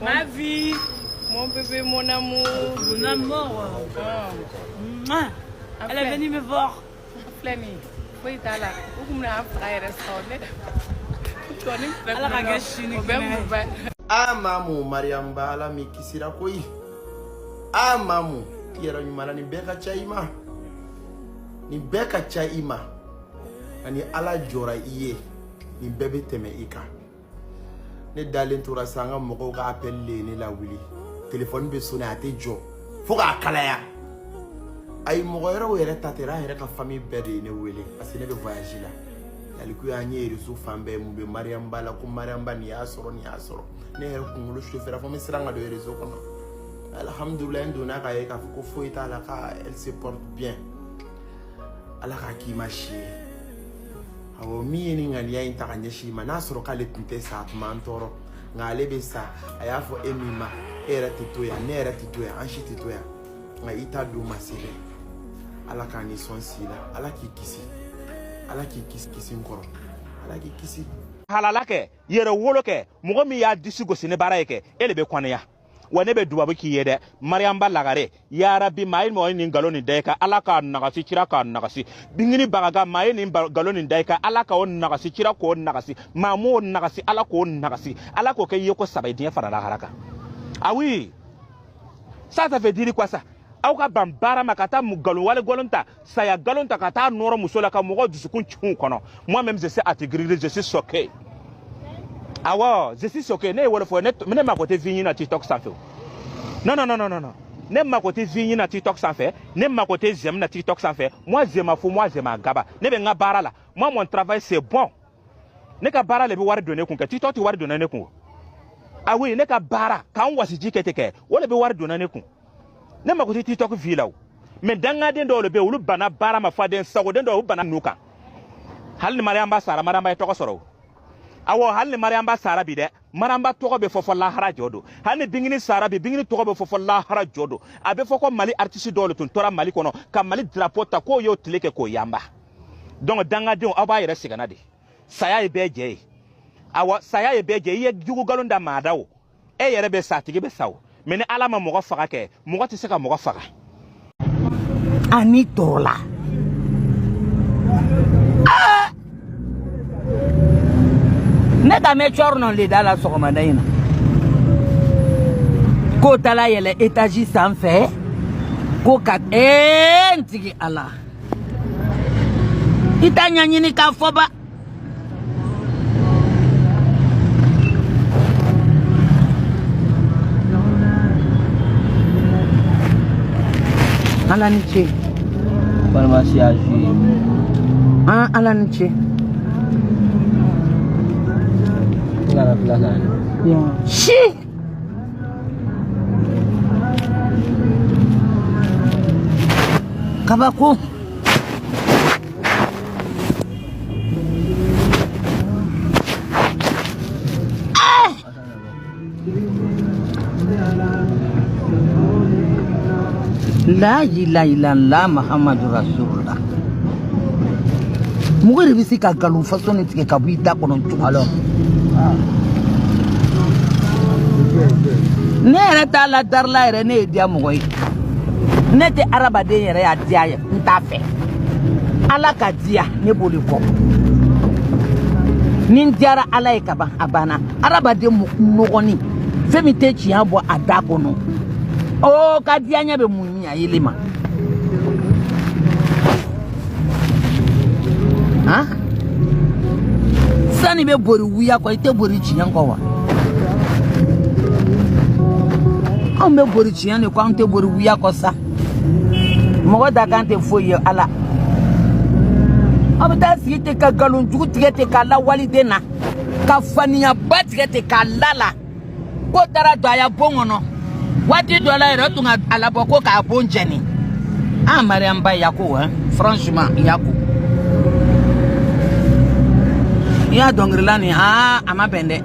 Ma vie, mon bébé, mon amour. Mon amour. Ah. Mouah. Elle est venue me voir. Filɛ nin ye, foyi t'a la. U kun bɛna an faga yɛrɛ sa o, ne tɔni fɛn. Ala ka kɛ sini o bɛ kɛnɛ ye. mun ba. A Mamu, Mariam Ba, Ala m'i kisira koyi. A Mamu, i yɛrɛ ɲuman na, nin bɛɛ ka ca i ma, nin bɛɛ ka ca i ma. Ani Ala jɔra i ye, nin bɛɛ bɛ tɛmɛ i kan. Ne dalen tora sa, an ka mɔgɔw ka appel de ye ne lawuli. Telefɔni bɛ sonné, a tɛ jɔ fo k'a kalaya. Ayi, mɔgɔ wɛrɛw yɛrɛ ta tɛ, an yɛrɛ ka famille bɛɛ de ye ne wele, parce que ne bɛ voyage la. Yaliku y'an ye réseau fan bɛɛ, mun bɛ Mariam Ba la? Ko Mariam Ba, nin y'a sɔrɔ, nin y'a sɔrɔ. Ne yɛrɛ kunkolo sufɛra fo n bɛ siran ka don réseau kɔnɔ. Alhamdulilayi, n donna k'a ye k'a fɔ ko foyi t'a la, k'a elle se porte bien. Ala k'a k'i ma si ye. Awɔ, min ye nin ŋaniya in ta ka ɲɛsin i ma, n'a sɔrɔ k'ale tun tɛ sa, a tun b'an tɔɔrɔ, nka ale bɛ sa. A y'a fɔ e min ma, e yɛrɛ tɛ to yan, ne yɛrɛ tɛ to yan, an si tɛ to yan, nka i ta don ma se dɛ. Ala k'a ni sɔn si la. Ala k'i kisi, Ala k'i kisi, kisi n kɔrɔ, Ala k'i kisi. Halala kɛ, yɛrɛ wolo kɛ. Mɔgɔ min y'a disi gosi ni baara ye kɛ, e de bɛ kɔnɛya wa. Ne bɛ dubabu k'i ye dɛ, Mariyamba Lagare. Yarabi, maa ye mɔgɔ ye nin nkalon nin da i kan, Ala k'a nagasi, kira k'a nagasi. Bingini bagaga, maa ye nin nkalon nin da i kan, Ala k'o nagasi, kira k'o nagasi. Maa m'o nagasi, Ala k'o nagasi, Ala k'o kɛ i ye ko saba ye diɲɛ fara lahara kan. Ah oui, ça, ça veut dire quoi, ça? Aw ka ban baara ma ka taa nkalon wale nkalon ta, saya nkalon ta, ka taa nɔrɔ muso la, ka mɔgɔw dusukun cun kɔnɔ. Moi même, je sais à te griller, je suis choqué. Awɔ, je suis choqué. Ne ye wele fɔ, ne mako tɛ vie ɲini na TikTok sanfɛ o. Non, non, non, non, non, non, ne mako tɛ vie ɲini na TikTok sanfɛ, ne mako tɛ j'aime na TikTok sanfɛ. Moi, je m'en fous, moi, je m'en gaba. Ne bɛ n ka baara la. Moi, mon travail, c'est bon. Ne ka baara le bɛ wari don ne kun kɛ, TikTok tɛ wari don ne kun o. Ah oui, ne ka baara k'an wasiji kɛ ten kɛ, o de bɛ wari don ne kun. Ne mako tɛ TikTok vie la o. Mais dangaden dɔw de bɛ yen, olu banna baara ma, faden sagoden dɔw, olu banna ninnu kan. Hali ni Mariyamba sara, Mariyamba ye tɔgɔ sɔrɔ o. Awɔ, hali ni Mariyamba sara bi dɛ, Mariyamba tɔgɔ bɛ fɔ fɔ lahara jɔ don. Hali ni Bingini sara bi, Bingini tɔgɔ bɛ fɔ fɔ lahara jɔ don. A bɛ fɔ ko Mali artiste dɔw de tun tora Mali kɔnɔ ka Mali drapeau ta, k'o y'o tile kɛ k'o yanba. Donc dangadenw, aw b'a yɛrɛ sɛgɛnna de. Saya ye bɛɛ jɛ ye. Awɔ, saya ye bɛɛ jɛ. I ye jugu nkalon da maa da o, e yɛrɛ bɛ sa, a tigi bɛ sa o. Mais ni Ala ma mɔgɔ faga kɛ, mɔgɔ tɛ se ka mɔgɔ faga. Ani tɔɔrɔla. Ah! Ne ka mɛn cɔrɔ le da la sɔgɔmada in na, k'o taara yɛlɛ étage sanfɛ ko ka ee n tigi Ala, i t'a ɲɛɲini k'a fɔ ba. Ala ni ce. Balima siya ju. An Ala ni ce. N nana bila ka Si kabako. La ilaha illallah Muhammadu Rasulullah. Mɔgɔ de bɛ se ka nkalon façon nin tigɛ ka bɔ i da kɔnɔ cogo di? Ne yɛrɛ t'a la darila yɛrɛ, ne ye diya mɔgɔ ye. Ne tɛ adamaden yɛrɛ y'a diya ye, n t'a fɛ. Ala ka diya, ne b'o de kɔ. Ni n diyara Ala ye ka ban, a banna. Adamaden nɔgɔnin, fɛn min tɛ tiɲɛ bɔ a da kɔnɔ. O ka diya ɲɛ bɛ mun ɲa yeli ma? Han? Sani bɛ bori wuya kɔ, i tɛ bori tiɲɛ kɔ wa? Anw bɛ bori tiɲɛ de kɔ, anw tɛ bori wuya kɔ sa. Mɔgɔ da kan tɛ foyi ye Ala. Aw bɛ taa sigi ten ka nkalon jugu tigɛ ten k'a la waliden na, ka faniyaba tigɛ ten k'a la la. Ko taara don a ya bon kɔnɔ. Waati dɔ la yɛrɛ, o tun ka a labɔ ko k'a bon jɛni. Ah, Mariam Ba yako, hein? Franchement, yako. I y'a dɔnkilila nin, ah, a ma bɛn dɛ.